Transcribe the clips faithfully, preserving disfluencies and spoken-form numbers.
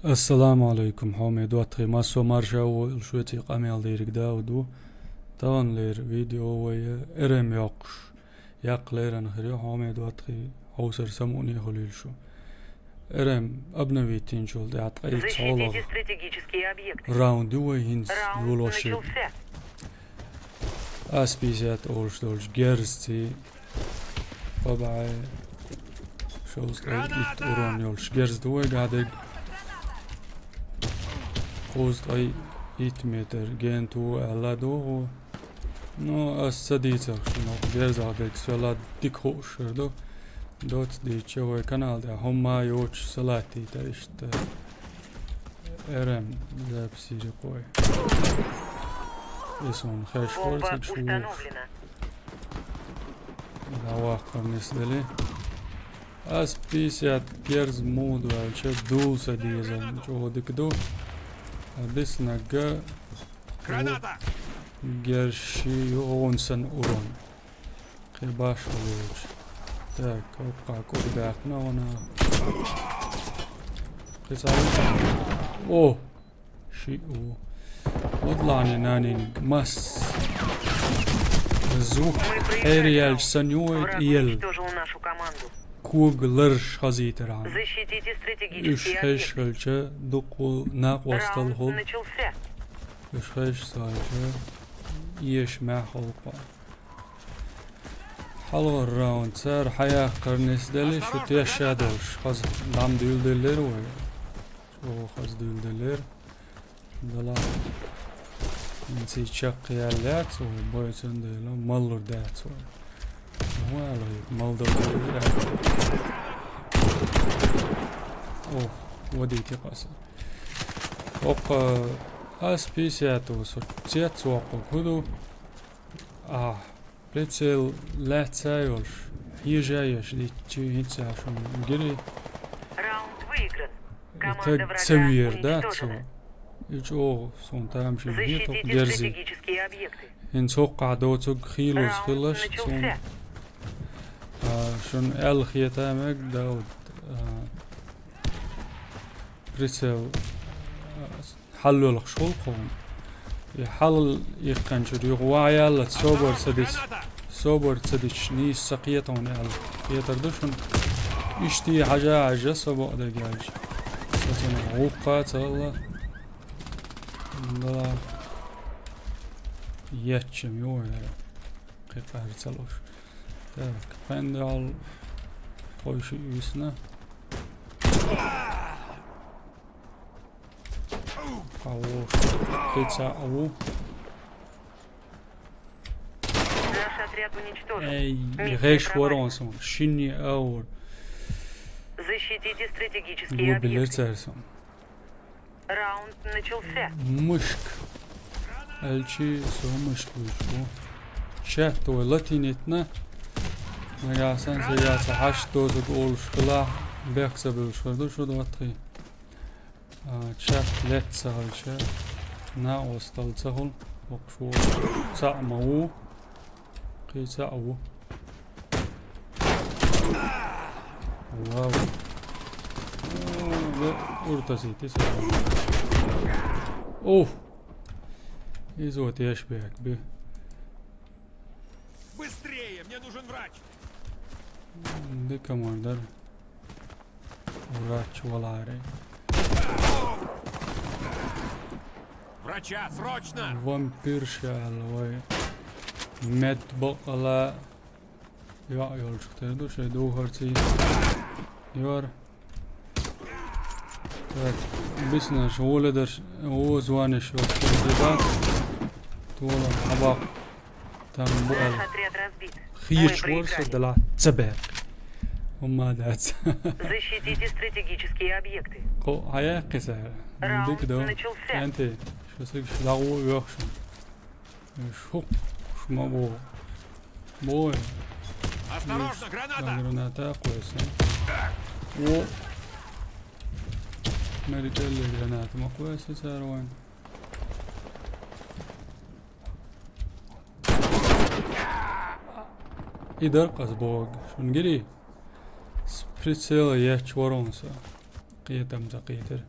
Ассаламу алейкум, хьоме доттагӀий, массо марша ву, шуьца къамел дийриг Дауд ву. Таханлера видео вай РМ йоккхуш яккха лерина хир ю, хьоме доттагӀий, хьовсар самукъане хуьлийла шу. РМ обновить йинчул тӀаьхьа ткъе итт хьолах раунд ю вай хӀинца йолош. Ас пятьдесят олуш долчу герзций, бабай, шовзткъе итт урон йолуш герз ду вайгахь дерг. Кхузткъе итт метр генту аьлла догӀу. Ну, ас ца дийцахь шуна, герзах дерг соьла дика хууш хир ду. Доцца дийцча вай канал тӀехь хӀумма йоцуш салаттийта иштта. РМ записи рекъой. И сон хеш вара цига шу вухуш. ДӀаваккхар нисдали. Ас пятьдесят герз муха ду аьлча, дулса деза чӀогӀа дика ду. А диснарг герз ши ю хӀун санна урон. Кхин башхалла йолчу. Так, опа, кӀур даьккхина вана. Кхин цхьа ву. О! Шиъ ву. Вот лани нанинг мас. Зух хьеръяьлча санна ю вай тӀе елла. Кога ларш хазийтархьама. Уьш хезаш хилча, дуккха накъосталла хуьлу. Уьш хезаш ца хилча, эша мехь хуьлу кхо. Хьалхара раунд цара хьаяккхар нисдали, шу тешша долуш. Хаза дам дуьйладеллера вай. ЧӀогӀа хаза дуьйладеллера. Дала. ХӀинца и чаккха яьлла яц вай, бойцун дела, маллур дац вай. Вала, малдал дела. Ох, вадийти къаса. Оккха ас пятьдесят со цец воккху хӀу ду. А, прицел лаьцна йолуш, хьежа еш дитчи хӀинца шуна гири. Раунд выигран. Команда врага уничтожена. И чӀогӀа суна тамашийна хетарг дерзий. ХӀинца хӀоккхахь доцург хийлаза хиларш суна. А, шуна аьлла хета мега, Дауд, а, прицел, а, хьаллоьлхуш хуьлу кхунна. И хьал иккханчуьра юха ван яьллац, собар ца дича, собар ца дича, нийса ца кхета хьуна аьлла. Кхетар ду шуна? Иштта хьажа, хьажа, со бакъдерг аьлча. Со цунах гӀуккха а ца хилла. Да. Еччам ю вай, кхин къара ца луш. Так, пендал кхойши уьйсна. Кхин цхьаъ ву. Наш отряд уничтожен. Эй, гӀеш вара суна, шинне а вара. Защитите стратегические объекты. Ло билира цара суна. Раунд начался. Мышка. Аьлчи со мышка вуьйш ву. Чат вай латинитна. Нагахь санна, сан яца хьашт дозаг олуш хилахь, бехк ца буьллуш хир ду шу доттагӀий. А, чат летта ца хилча, накъосталла ца хуьлу, хӀокхуш ву. Цхьаъ ма ву, кхин цхьаъ ву. Вау. О, ве, уртасийти ца хуьлу. Уф! Иза вот еш бек би. Быстрее, мне нужен врач! Дика мар дара. Врач валаре. Врача, срочно! Вампирша аьлла вай. Мед бакъала йоӀ йолчух тера ду, шайн духарций. Йор. Так, биснарш, воледарш, о, звониш йолчух тера ду. Тола хьабакъ. Там бу аьлла. Наш отряд разбит. Хийш вара со дала ца баьккхи. ХӀумма дац. Защитите стратегические объекты. Кхо хьаяьккхи цара. Раунд начался. Дика ду. Анте, шу цига шу дагӀо оьху шуна. Шух, шу ма бу. Бой. Осторожно, граната! Граната кхоьссина. О! Мери кӀелли граната ма кхоьссина цара вайн. И дара къас бохург. Шуна гирий? С прицела ечча вара хьуна со. Кхетам ца кхетира.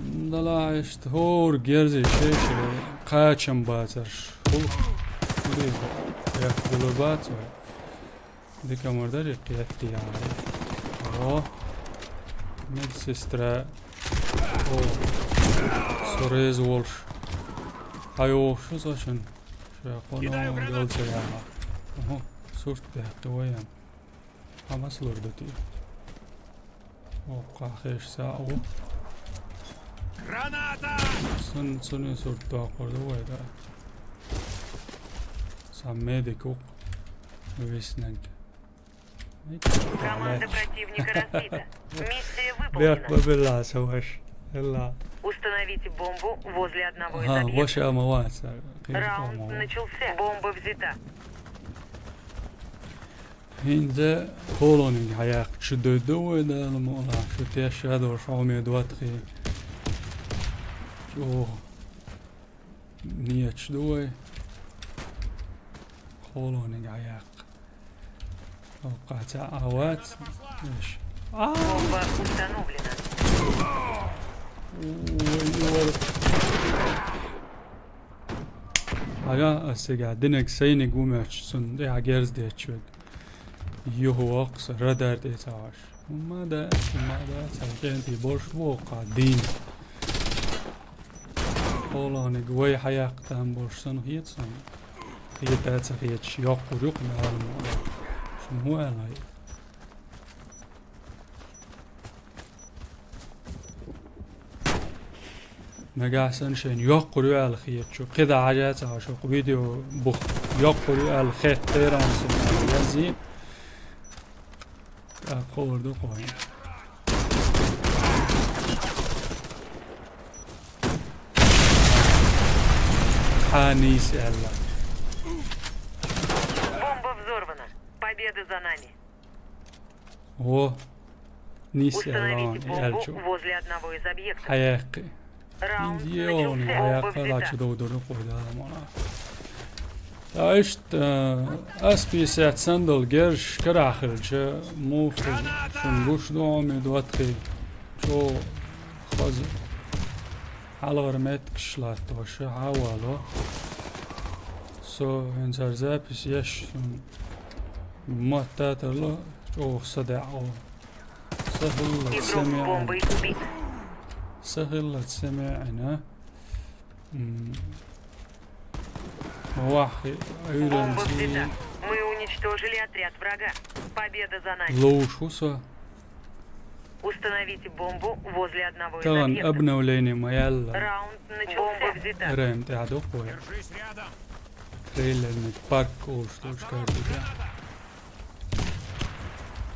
Дала иштта хӀора герзе шеша кхачам бацарш. Хул. Хуле. Яхь гуло бац вай. Дика мар дари кхетти яхьа. О. Медсестра. О. Со реза волуш. Хьайохуш со шун. Ша кхоно галца яхьа. Ого. Сурт бехте ваян. Хьамас лур ду те. Оккха хеш са о. Граната! Сан, сани сурт доккхур ду вай да. Сан медик ук. Виснаг. Команда противника разбита. Миссия выполнена. Бек бабилла саваш. Элла. Установите бомбу возле одного из объектов. Ха, ваша ама ваца. Раунд начался. Бомба взята. ХӀинца колониг хьаяккха чу дойду вай, Дала мукъалахь, шу теш а долуш хьо ме доттагӀий. ЧӀогӀа нечу ду вай. Колониг хьаяккха. Оккха ца а вац. Эш. А! Бомба установлена. Ой, ой. Ага, ас сега динаг сайниг ву моьттуш, цунна тӀехьа герз детташ верг. Юха воккхуса радар тӀе ца Ӏаш. ХӀумма а дац, хӀумма а дац, хьайн кӀентий болуш бу воккха дийна. Оланиг вай хьаяккха там болуш санна хета суна. Хета а ца хеташ, йоккхур ю-кх мел ма. Шуна хӀун аьлла? Нагахь санна шайна йоккхур ю аьлла хетачу. КхидӀа хьажа а ца Ӏаш, хӀокху видео бух йоккхур ю аьлла хетта, теран сина язйи. ТӀаккха ховр ду кхойна. Хьа нийса аьлла. Бомба взорвана. Победа за нами. Во. Нийса аьлла, Установите бомбу возле одного из объектов. Хьаяккхи. Раунд начался. Бомба взята. Хьаяккхи, лачу довдур ду кхойда, мона. Ткъа иштта, э, ас пятьдесят сандал герш карахь хилча, муха шун гуш ду хьо ме доттагӀий, чӀогӀа хаза. Хьалхара меттигаш латтош, хьавало. Со хӀинца хӀара запись еш, шун мотта тарло, чӀогӀа са даьӀо. Сахиллаца самеӀина. Сахиллаца самеӀина. М. Вахи, Бомба взята. Мы уничтожили отряд врага. Победа за нами. Лоуш ву со. Установите бомбу возле одного из объектов. Таган обновление ма яьлла. Раунд начался. Бомба взята. Рем тӀе а доккхой. Трейлерный парк олуш долуш карта тӀе.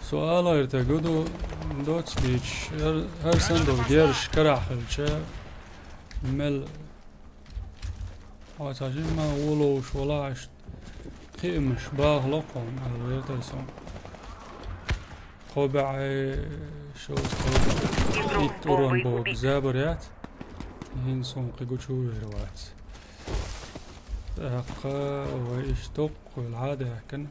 Со аларта гу ду доцу дийчу, хӀар-, хӀара санна долу герзаш карахь хилча, мел хьо ца жимма волуш вала аьшна кхиамаш бахало кхунна, аьлла вертара сон. Кхо баьӀе шовзткъе итт урон боху забар яц, хӀинца суна кхин гучувер вац. ТӀаккха вай иштта доккхуйла хьа а даьхкина.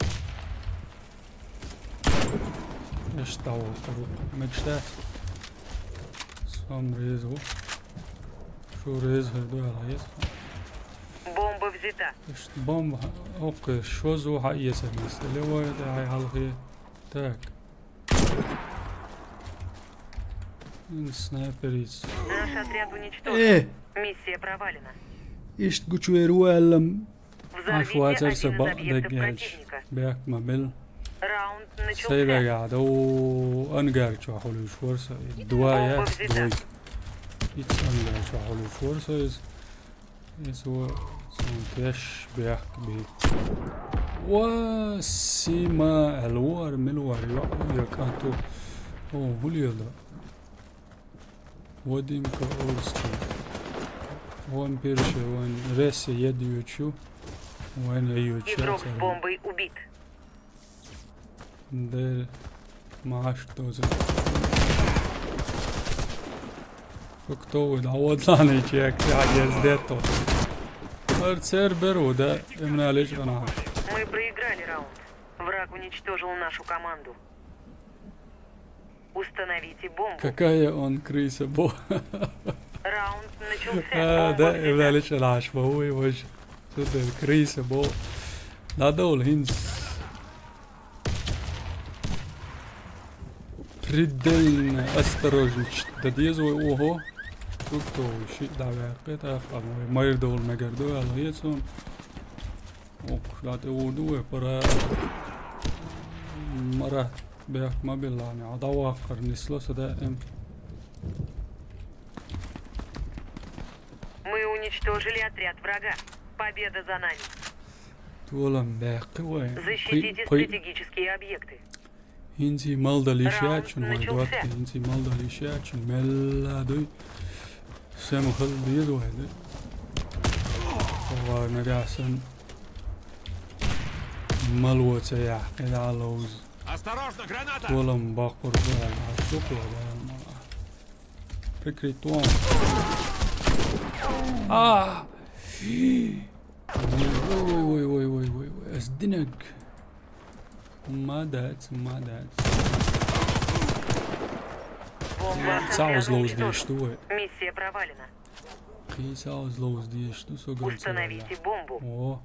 Иштта дӀаволу кху мегаш дац. Сом реза ву. Шу реза хир ду аьлла хеза. Бомба взята. Иштта бомба, окей, шозу хьаэца мисале вай, дай хьалхе. Так. Ин снайпериц. Наш отряд уничтожен. Э! Миссия провалена. Иштта гучувер ву аьлла-м. Аш вацар со бакъ даггелча. Бехк ма бил. Раунд начался. Сай дагахь да, о, ангар чохь хуьлуьйш вара со. Два яц, двойка. Ицу ангар чохь хуьлуьйш вара со иза. Иза ву, цунна теш бехк бийр. Ва, Сима, аьлла ву ара, мила вара, йо, я кӀант ву. О, хӀун лела? Вадим Каурский. Вампирша вайн рессе ядуьйчу, вайн ядуьйчу. Игрок с бомбой убит. Дер маш тоза. Фу кто вы, да вот ланы чек, я езде тот. Ар цер беру, да, имна лишь она. Мы проиграли раунд. Враг уничтожил нашу команду. Установите бомбу. Какая он крыса, бо. Раунд начался. А, да, и дальше наш бо, ой, боже. Супер, крыса, бо. Надо, Линз. Предельно осторожничать. Да, дезу, ого. Тут то, щит, да, вяхкет, а, а, мой, мой дол, мегар дол, а, лоецун. Ох, да, ты, о, дуэ, пора. Мара, бяхк, мобилани, а, да, вахкар, несло, сада, эм. Мы уничтожили отряд врага. Победа за нами. Туалам бяхкы, ой. Защитите стратегические объекты. Хинзи малдалишачун, ой, начался. Дуат, хинзи малдалишачун, мелла дуй. Сем хыл дир, ой, дуй. Ова, нагасан. Малуаца я, кыда лоуз. Осторожно, граната! Туалам бакур, дуй, а, штука, дуй, мала. Прикрыть вон. А! Ой, ой, ой. Эс динег. Молодец, молодец. Бомба. Саус лоуз дишт, ой. Миссия провалена. Кый саус лоуз дишт, со ган. Установите бомбу. О.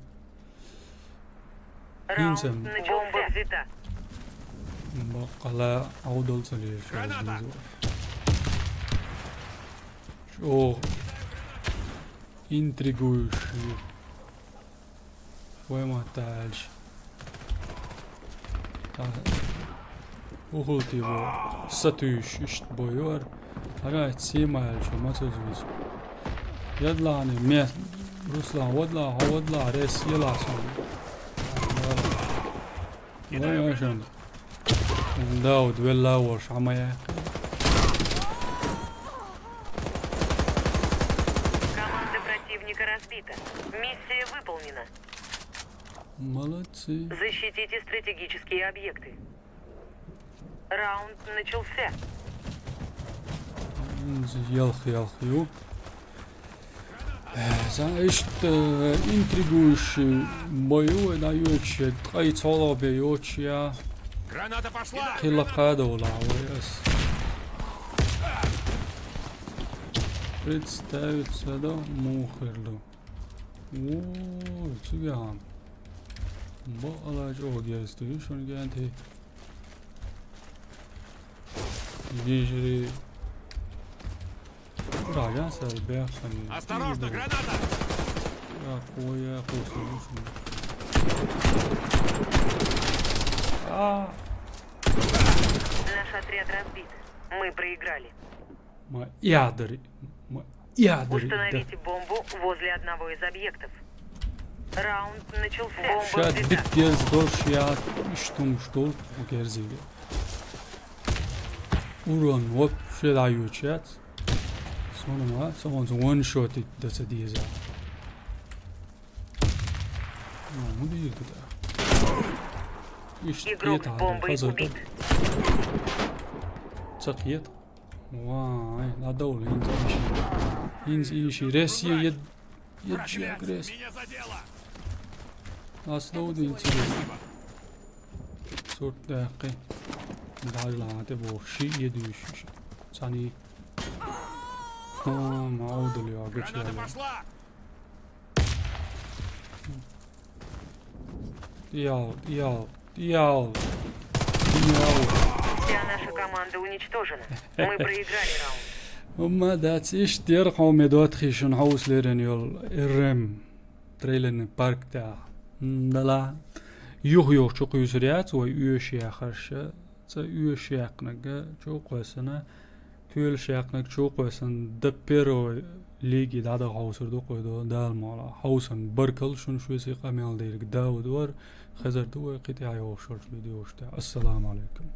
Раунд начался. Бомба взята. Бакъала аудал цалеш. Граната. О. Интригующий. Пойма дальше. Ухулти бо сатуш ишт бойор. Ара симал шо мацузуз. Ядлани ме Руслан, вадла, вадла, рес еласон. Вай ашан. Дауд, велла вош, амая. Команда противника разбита. Миссия выполнена. Молодцы. Защитите стратегические объекты. Раунд начался. Ялх, ялх, ю. Э, за ишт, э, интригующий бою, да, йочи, ай, цоло бе йочи, я. Граната пошла! Хила кадо ла, ой, эс. Представиться, да, мухер, да. О, цугян. Бо алач о герсту, шон гянти. Гижри. Раган сар бяхани. Осторожно, граната! Я, ой, я, кусу, кусу. А. Наш отряд разбит. Мы проиграли. Ма ядар, ма ядар. Установите бомбу возле одного из объектов. Раунд начался. Бомба взята. Ша дик герз дош я, иштум штул герзиге. Урон вообще да ючат. Сонума, сонун one shot ит да са диза. Ну, ну, дир да. Ишт. Игрок с бомбой убит. Цакъет. Вай, надо улы, инзи иши. Инзи иши. Рес е, ед, ед, жек, рес. Меня задело. Аслоуды инзи. Сурт дакъы. Дажла ате бо. Ши ед иши. Сани. Ха, ма удали, а, гранат гучали. Пошла. Ял, ял, ял. Ял. Вся наша команда уничтожена. Мы проиграли раунд. Умма дац иш дер хо медот хишун хаус лерен йол эрем. Трейлерный парк да. Дала. Юх юх чук юсряц, ой, уйш яхарша. Ца уйш яхнага чук васана. Туьлуш яьккхинарг чу кхоьссина до первой лиги дӀадахьа хьовсур ду кхуьйду Дала мукъалахь. Хьовсан баркалла шуна шуьйса къамел дийриг. Дауд вара, хезар ду вай кхин тӀехьа йогӀуш йолчу видеошта. Ассаламу алейкум.